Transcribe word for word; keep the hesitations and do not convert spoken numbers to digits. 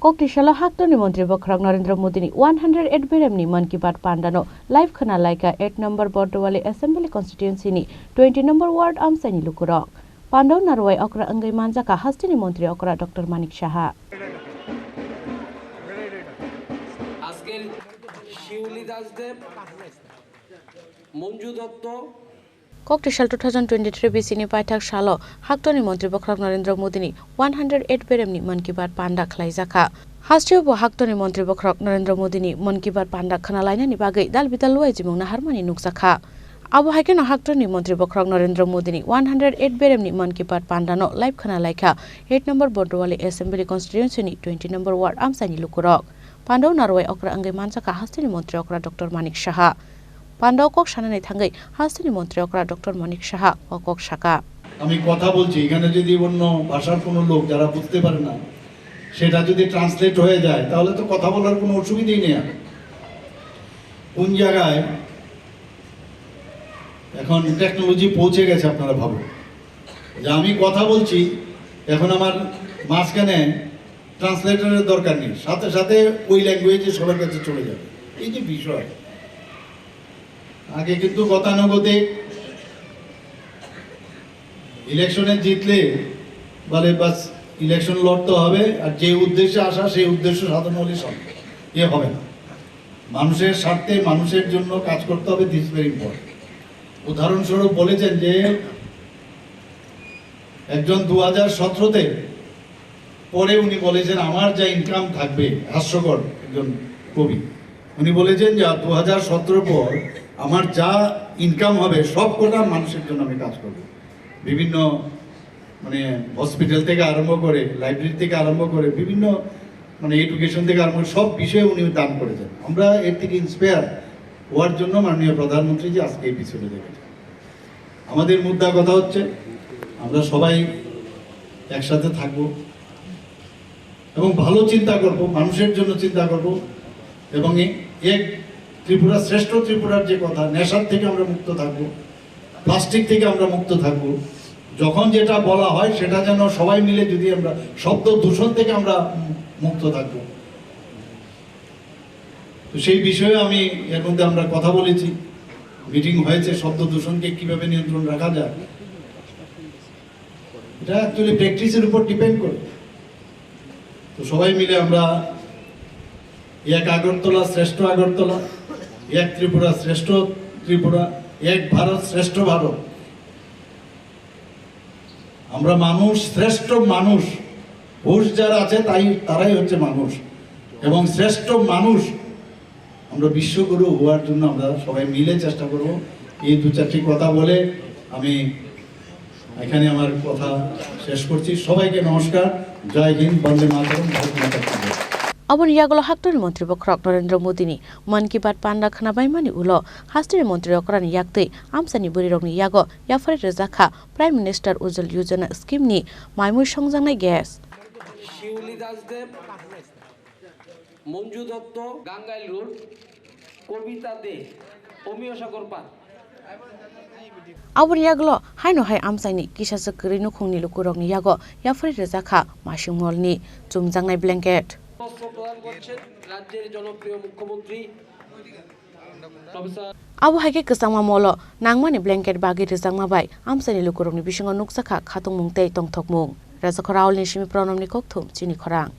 Koktisalo haktorni montri bokhorok Narendra Modini one hundred eight beremni Mann Ki Baat pandano live khna laikha eight number Bordowali Assembly Constituency ni twenty number ward amchaini lukurok. Pandao narwai okra wngwi manjakha hasteni montri okra Doctor Manik Saha. আজকের শিউলি দাসদেব, মঞ্জু Dutta, Koktisal two thousand twenty-three bisini paithak salo haktorni montri bokhorok Narendra Modini one hundred eight beremni Mann Ki Baat panda khlaijakha. Hasteo bo haktorni montri bokhorok Narendra Modini Mann Ki Baat panda khna lainani bagwi dal bidal luaijimung naharmani nukjakha. Abo hai kheno haktorni montri bokhorok Narendra Modini one hundred eight beremni Mann Ki Baat pandano live khna laikha eight number Bordowali Assembly Constituency ni twenty number ward amchaini lukurok. Pandao narwai okra wngwi manjakha hasteni montri okra Doctor Manik Saha. Pandao kok sanani thangwi hasteni montri okra Doctor Manik Saha o kok saka. আমি কথা বলছি, এখানে যদি অন্য ভাষার কোনো লোক যারা বুঝতে পারে না, সেটা যদি ট্রান্সলেট হয়ে যায়, তাহলে তো কথা বলার কোনো অসুবিধাই নেই আর। কোন জায়গায় এখন টেকনোলজি পৌঁছে গেছে, আপনারা ভাবুন, যে আমি কথা বলছি, এখন আমার মাঝখানে ট্রান্সলেটরের দরকার নেই, সাথে সাথে ওই ল্যাঙ্গুয়েজে সবার কাছে চলে যাবে। এই যে বিষয়, আগে কিন্তু গতানুগতিক ইলেকশনে জিতলে বলে বাস ইলেকশন লড়তে হবে, আর যে উদ্দেশ্যে আসা সেই উদ্দেশ্য সাধন হলে সব ইয়ে হবে না। মানুষের স্বার্থে মানুষের জন্য কাজ করতে হবে, this very important। উদাহরণস্বরূপ বলেছেন যে একজন দু হাজার সতেরোতে পরে উনি বলেছেন, "আমার যা ইনকাম থাকবে", হাস্যকর একজন কবি, উনি বলেছেন যে দু হাজার সতেরো পর আমার যা ইনকাম হবে সব কটা মানুষের জন্য আমি কাজ করব। বিভিন্ন মানে হসপিটাল থেকে আরম্ভ করে, লাইব্রেরি থেকে আরম্ভ করে বিভিন্ন মানে এডুকেশন থেকে আরম্ভ করে সব বিষয়ে উনি দান করেছেন। আমরা এর থেকে ইন্সপায়ার হওয়ার জন্য মাননীয় প্রধানমন্ত্রী যে আজকে এই পিছনে দেখেছেন। আমাদের মুদ্রা কথা হচ্ছে আমরা সবাই একসাথে থাকব এবং ভালো চিন্তা করব, মানুষের জন্য চিন্তা করব এবং এ-, এক ত্রিপুরা, শ্রেষ্ঠ ত্রিপুরার যে কথা, নেশার থেকে আমরা মুক্ত থাকব, প্লাস্টিক থেকে আমরা মুক্ত থাকব। যখন যেটা বলা হয় সেটা যেন সবাই মিলে যদি আমরা শব্দ দূষণ থেকে আমরা মুক্ত থাকব। তো সেই বিষয়ে আমি এর মধ্যে আমরা কথা বলেছি, মিটিং হয়েছে শব্দ দূষণকে কিভাবে নিয়ন্ত্রণ রাখা যায়। এটা অ্যাকচুয়ালি প্র্যাকটিসের উপর ডিপেন্ড করে। তো সবাই মিলে আমরা এক আগরতলা শ্রেষ্ঠ আগরতলা, এক ত্রিপুরা শ্রেষ্ঠ ত্রিপুরা, এক ভারত শ্রেষ্ঠ ভারত। আমরা মানুষ, শ্রেষ্ঠ মানুষ। হুঁশ যার আছে তাই, তারাই হচ্ছে মানুষ। এবং শ্রেষ্ঠ মানুষ আমরা বিশ্বগুরু হওয়ার জন্য আমরা সবাই মিলে চেষ্টা করব। এই দু চারটি কথা বলে আমি এখানে আমার কথা শেষ করছি। সবাইকে নমস্কার, জয় হিন্দ, বন্দে মাতরম, ভারত মাতা কি জয়। Aboni yagulo haktorni montri bokhorok Narendra Modini Mann Ki Baat panda khnabaimani ulo hasteni montri okrani yaktwi amchaini bwrwirokni yago yaphari rwjakha Prime Minister Ujjwal Yojana scheme ni maimui songjaknai gas. শিউলি দাসদেব, মঞ্জু দত্ত, গাঙ্গাইল রোড, কবিতা দে, অমিয় সাগর পার। Aboni yagulo haino hai amchaini kisachwk kwrwi nukhungni lukurokni yago yaphari rwjakha masing molni chumjaknai blanket. বস্ত্র প্রদান করছেন রাজ্যের জনপ্রিয় মুখ্যমন্ত্রী professor Abo hai khe kwchangma molo nangmani blanket bagwi rwjakma bai amchaini lukurokni bisingo nukjakha khatungmung tei tongthokmung. Rajakhor Raulni simi Pronomni kokthum chini khorang.